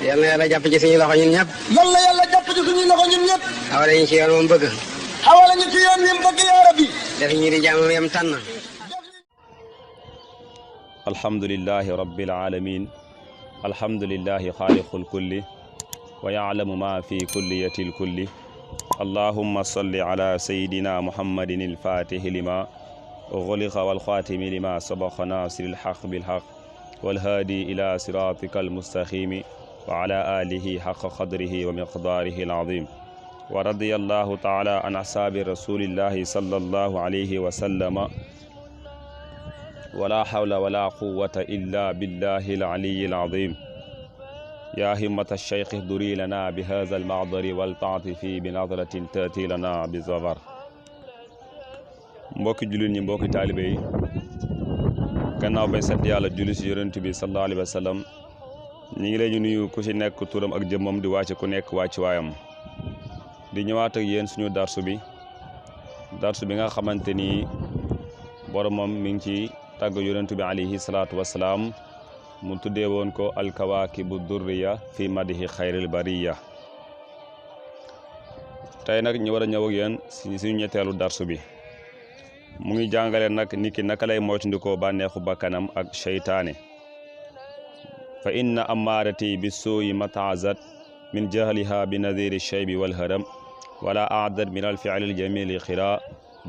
yal na yàlla jàpp ci suñu loxo ñun ñëpp. yal na yàlla jàpp ci suñu loxo ñun ñëpp. xawale ñu ci yoon moom bëgg. xawale ñu ci yoon wi mu bëgg yaa rabbi. def ñu di jàmm yam tànn. alhamdulillahi rabbil alamin alhamdulillahi xaaliqul kulli wa ya'lamu ma fi kulliyatil kulli allahumma salli ala sayidina muhammadin alfatihi lima ughliqa wal khatimi lima sabaqa nasiril haqq bil haqq wal hadi ila siratika al mustaqimi wa ala alihi haqqa qadrihi wa miqdarihi al azim wa radiyallahu ta'ala an ashabi rasulillahi sallallahu alayhi wa sallama wala hawla wala quwwata illa billahi al aliyyil azim ya himmata ash-shaykh ihduri lana bi hadha al-ma'dari wal ta'tifi bi nadratin tati lana bi zawar. mbokki jullit ñi mbokki taalibe yi gannaaw bay sant yàlla julli si yonent bi sallallahu alayhi wa sallam ñi ngi leen di nuyu ku ci nekk turam ak jëmmam di wàcce ku nekk wàcc waayam di ñëwaat ak yéen suñu darsu bi nga xamante ni boromam mi ngi ci tàgg yonent bi alayhi salaatu wasalaam mu tuddee woon ko alkawaakibu durriya fi madihi xayril bariya. tey nag ñu war a ñëw ak yéen suñu ñetteelu darsu bi mu ngi jàngale nag nit ki naka lay moytandikoo bànneexu bakkanam ak seytaane. fa inna amaarati bi suuyi mataazat min jahliha bi nadiri shaybi wal haram wala aadat min al fi'li al jamili xira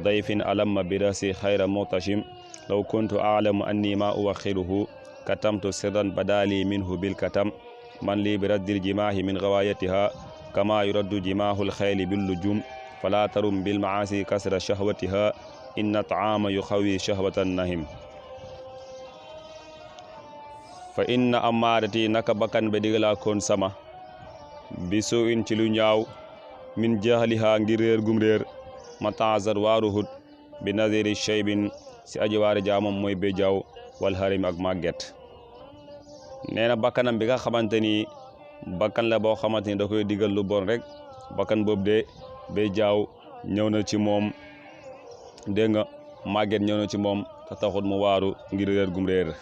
dayfin alamma bi rasi xayra mutashim law kuntu aalamu anni ma uwaxiruhu katamtu sirran badali minhu bil katam man li bi raddil jimaahi min gawaayatiha kama yuraddu jimaahul xayli bil lujum fala tarum bil maasi kasra shahwatiha inna taama yuxawi shahwatan nahim. fa inna amaarati naka bakkan be digalaa koon sama bi soo in ci lu ñaaw min jahliha ngir réer gum réer ma taazar waaruhut bi nadiri shaybin si aji waari jaamam mooy béjaaw wal harim ak màgget. nee na bakkanam bi nga xamante ni bakkan la boo xamante ni da koy digal lu bon rek bakkan boobu de béjaaw ñëw na ci moom dégg nga màgget ñëw na ci moom te taxut mu waaru ngir réer gum réer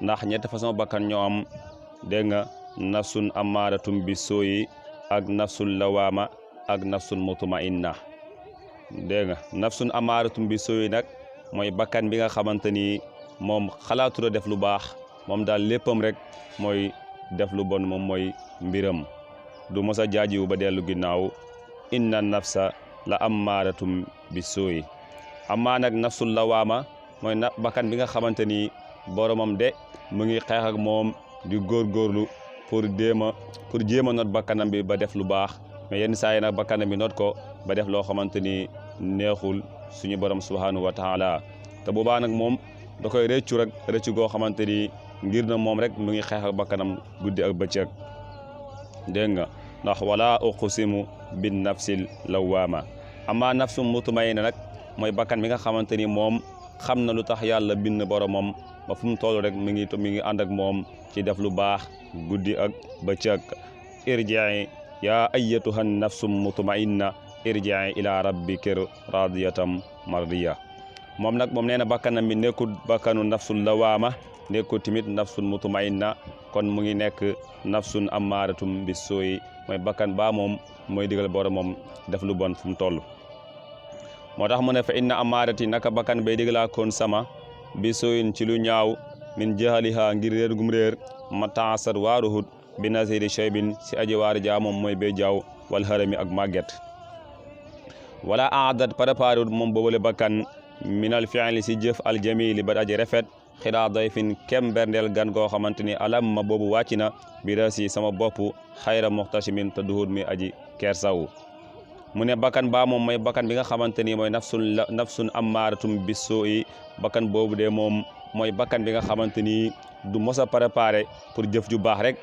ndax ñetti façon bakkan ñoo am dégg nga nafsun amaaratum bi sooyi ak nafsul lawaama ak nafsul mutmainna. dégg nga nafsun amaaratum bi sooyi nag mooy bakkan bi nga xamante ni moom xalaatu la def lu baax moom daal léppam rek mooy def lu bon moom mooy mbiram du mos a jaajiwu ba dellu ginnaaw. inna nafsa la amaaratum bi sooyi. amaa nag nafsul lawaama mooy bakkan bi nga xamante ni boromam de mu ngi xeex ak moom di góorgóorlu pour jéem a not bakkanam bi ba def lu baax mais yenn saa yi nag bakkanam bi not ko ba def loo xamante ni neexul suñu borom subhanahu wa taala te boobaa nag moom da koy rëccu rek rëccu goo xamante ni ngir na moom rek mu ngi xeex ak bakkanam guddi ak bëccëg. dégg nga ndax wala uqsimu bin nafsil lawaama. amaa nafsu mutmainna nag mooy bakkan bi nga xamante ni moom xam na lu tax yàlla bind boromam ba fu mu toll rek mi ngi ànd ak moom ci def lu baax guddi ak bëccëg. irji'i yaa ayyatuha nafsu mutmainna irji'i ila rabbika radiyatan mardiya. moom nee na bakkanam bi nekkul bakkanu nafsul lawaama nekkul tamit nafsul mutmainna kon mu ngi nekk nafsun amaaratum bi sooyi mooy bakkan baa moom mooy digal boromam def lu bon fu mu toll. moo tax mu ne fa inna amaarati naka bakkan bay digalaa koon sama bi sooyin ci lu ñaaw min jahaliha ngir réer gum réer ma taasar waaruhut bi nasiri shaybin si aji waari jaamom mooy bay jaaw wal harami ak màgget. wala aadat préparé wut moom boobale bakkan minal fi'li si jëf al jamili ba aji rafet xidaa dayfin kem berndeel gan goo xamante ni alam ma boobu wàcc na bi rasi sama bopp xayra muxtasimin te duhut mi aji kersawu. mu ne bakkan baa moom mooy bakkan bi nga xamante ni mooy nafsun amaaratum bi sooyi bakkan boobu de moom mooy bakkan bi nga xamante ni du mos a préparé pour jëf ju baax rek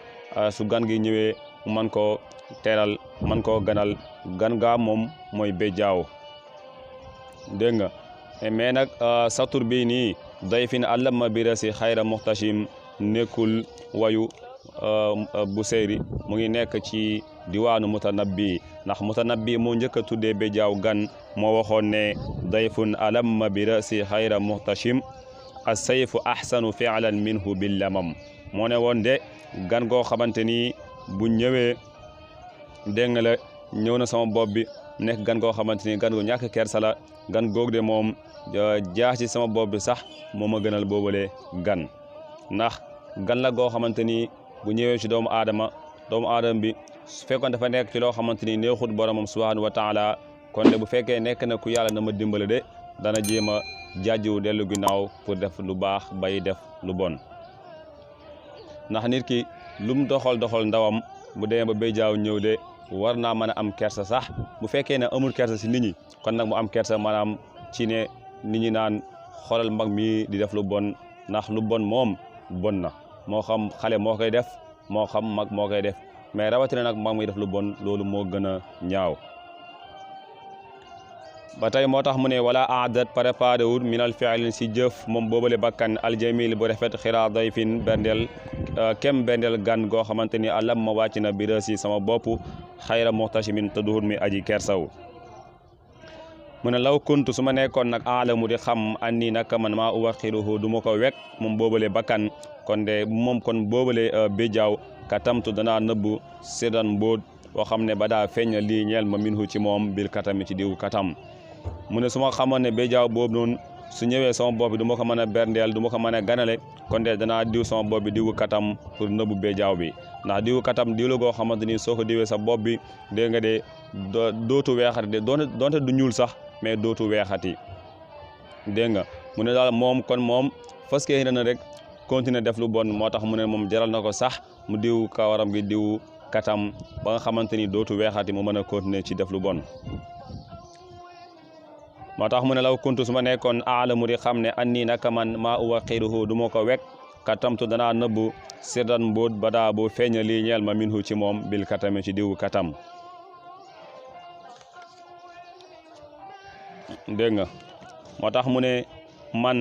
su gan gi ñëwee mu mën koo teeral mën koo ganal gan gaa moom mooy béjaaw. dégg nga mais nag satur bi nii dayfin allama bi rasi xayra muxtashim nekkul wayu bu seyri mu ngi nekk ci diwaanu mutanabbi ndax mutanabbi moo njëkk a tuddee béjaaw gan moo waxoon ne dayfun alamma bi rasi xayra muhtashim as-sayfu ahsanu fi'lan minhu bil lamam moo ne woon de gan goo xamante ni bu ñëwee dégg nga la ñëw na sama bopp bi nekk gan goo xamante ni gan gu ñàkk kersa la gan goog de moom jaax ci sama bopp bi sax moo ma gënal boobale gan ndax gan la goo xamante ni bu ñëwee ci doomu aadama bi su fekkoon dafa nekk ci loo xamante ni neexut boromam subhanahu wa taala kon de bu fekkee nekk na ku yàlla na ma dimbale de dana jéem a jàjju dellu ginnaaw pour def lu baax bay def lu bon ndax nit ki lum doxal ndawam bu demee ba béjjaaw ñëw de war naa mën a am kersa sax bu fekkee ne amul kersa si nit ñi kon nag mu am kersa maanaam ci ne nit ñi naan xoolal mag mi di def lu bon ndax lu bon moom bon na moo xam xale moo koy def moo xam mag moo koy def mais rawatina nag mag mi def lu bon loolu moo gën a ñaaw ba tey moo tax mu ne wala aadat préparé wul minal fi'lin si jëf moom boobale bakkan aljamil bu rafet xiraa dayfin bendel kem bendel gan goo xamante ni alam ma wàcc na bira si sama bopp xayra muxtasimin te duhut mi aji kersaw mu ne law kuntu su ma nekkoon nag aalamu di xam anni naka man maa uwaxiruhu du ma ko wekk moom boobale bakkan kon de moom kon boobale béjaaw katamtu danaa nëbbu sirran mbóot boo xam ne ba daa feeñ lii ñeel ma minhu ci moom bil katami ci diw katam mu ne su ma xamoon ne béjaaw boobu noonu su ñëwee sama bopp bi du ma ko mën a berndeel du ma ko mën a ganale kon de danaa diw sama bopp bi diwu katam pour nëbbu béjaaw bi ndax diwu katam diw la goo xamante ni soo ko diwee sa bopp bi dégg nga de dootu weexati de doonte du ñuul sax mais dootu weexati dégg nga mu ne daal moom kon moom fas yéene na rek continuer def lu bon moo tax mu ne moom jaral na ko sax mu diw kawaram gi diw katam ba nga xamante ni dootu weexati mu mën a continuer ci def lu bon moo tax mu ne law kuntu su ma nekkoon aalamu di xam ne anni naka man maa uwaxiruhu du ma ko wekk katamtu danaa nëbbu sirran mbóot ba daa bu feeña lii ñeel ma minhu ci moom bil katami ci diwu katam dégg nga moo tax mu ne man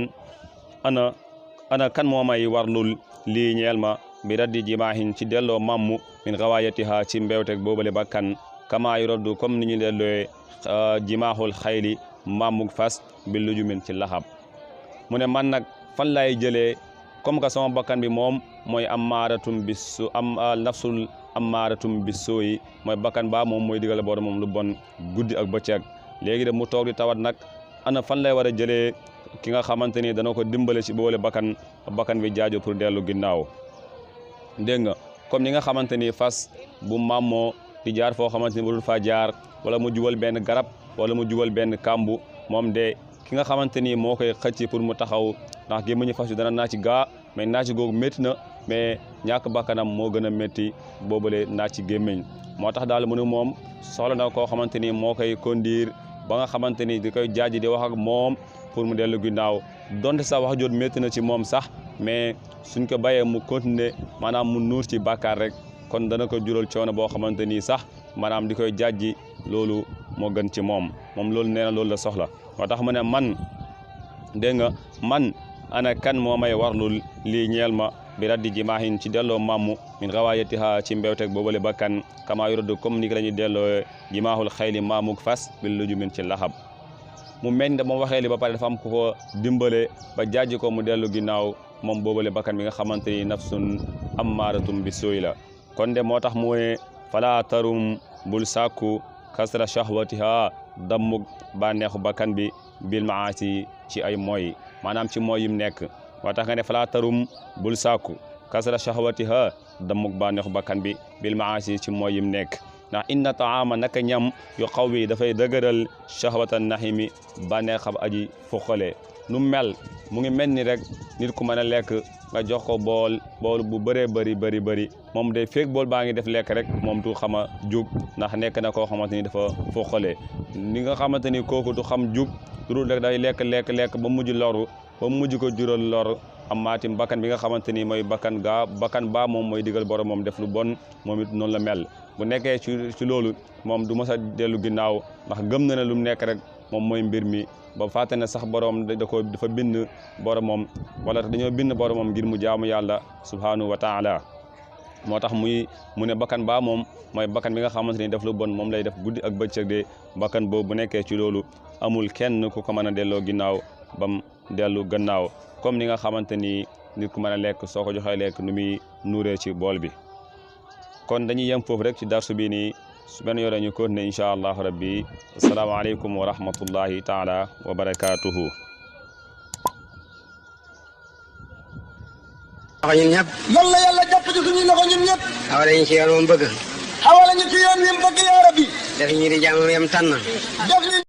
ana kan moo may warlul lii ñeel ma bi raddi jimaahin ci delloo mammu min gawaayatiha ci mbewteg boobale bakkan kama yu raddu comme ni ñu dellooye jimaaxul xayli mammug fas bi lujumin ci laxab mu ne man nag fan lay jëlee comme que sama bakkan bi moom mooy ammaaratum bi su am nafsul ammaaratum bi sooyi mooy bakkan ba moom mooy digale borom moom lu bon guddi ak bëccëg léegi de mu toog di tawat nag ana fan lay war a jëlee ki nga xamante ni dana ko dimbale ci boole bakkan bi jaajo pour dellu ginnaaw dégg nga comme ni nga xamante ni fas bu mammoo di jaar foo xamante ni bu dul faa jaar wala mu jubal benn garab wala mu jubal benn kàmbu moom de ki nga xamante ni moo koy xëcc pour mu taxaw ndax gémmiñu fas yu dana naaj ci gaa mais naaj googu métti na mais ñàkk bakkanam moo gën a métti boobale naaj ci gémmiñ moo tax daal mu ne moom soxla na koo xamante ni moo koy conduire ba nga xamante ni di koy jaaji di wax ak moom pour mu dellu ginnaaw donte sax wax jot métti na ci moom sax mais suñ ko bàyyee mu continuer maanaam mu nuur ci bàkkaar rek kon dana ko jural coono boo xamante ni sax maanaam di koy jaaji loolu moo gën ci moom loolu nee na loolu la soxla moo tax mu ne man dégg nga man ana kan moo may warlul lii ñeel ma bi raddi jimaahin ci delloo mammu min gawaayatiha ci mbewteg boobale bakkan kama yuraddu comme ni la ñuy delloo jimaahul xayli maamuk fas bil lujumin ci laxab mu mel ni moom waxee li ba pare dafa am ku ko dimbale ba jaaji ko mu dellu ginnaaw moom boobale bakkan bi nga xamante ni nafsun ammaaratum bi sooy la kon de moo tax mu ne fala tarum bul sàkku kasra shahwatiha dammug bànneexu bakkan bi bil maasi ci ay mooy maanaam ci mooy yim nekk moo tax nga ne fala tarum bul sàkku kasra shahwatiha dammug bànneexu bakkan bi bil maasi ci mooy yim nekk ndax inna taama naka ñam yu xaw wi dafay dëgëral shahwatan nahimi bànneexam aji fuqale nu mel mu ngi mel ni rek nit ku mën a lekk nga jox ko bool bu bëree bëri moom day feeg bool baa ngi def lekk rek moom du xam a jug ndax nekk na koo xamante ni dafa fuqale ni nga xamante ni kooku du xam jug du rek day lekk ba mujj loru ba mujj ko jural lor am maatim bakkan bi nga xamante ni mooy bakkan baa moom mooy digal borom moom def lu bon moom it noonu la mel bu nekkee ci loolu moom du mës a dellu ginnaaw ndax gëm na ne lu mu nekk rek moom mooy mbir mi ba fàtte ne sax borom dafa bind boromam wala dañoo bind boromam ngir mu jaamu yàlla subhanahu wa taala moo tax mu ne bakkan baa moom mooy bakkan bi nga xamante ni def lu bon moom lay def guddi ak bëccëg de bakkan boobu bu nekkee ci loolu amul kenn ku ko mën a delloo ginnaaw bam dellu gannaaw comme ni nga xamante ni nit ku mën a lekk soo ko joxee lekk nu muy nuuree ci bool bi kon dañuy yem foofu rek ci darsu bi nii su benn yore ñu continuer incha allahu rabbi asalaamaaleykum wa rahmatullahi taala wa barakatuhu. loxo ñun ñëpp. yàlla yàlla jàpp ci suñuy loxo ñun ñëpp. xawale ñu ci yoon moom bëgg. xawala ñu ci yoon wi mu bëgg yaa rabbi. def ñi di jaamam yam tànn. def ñu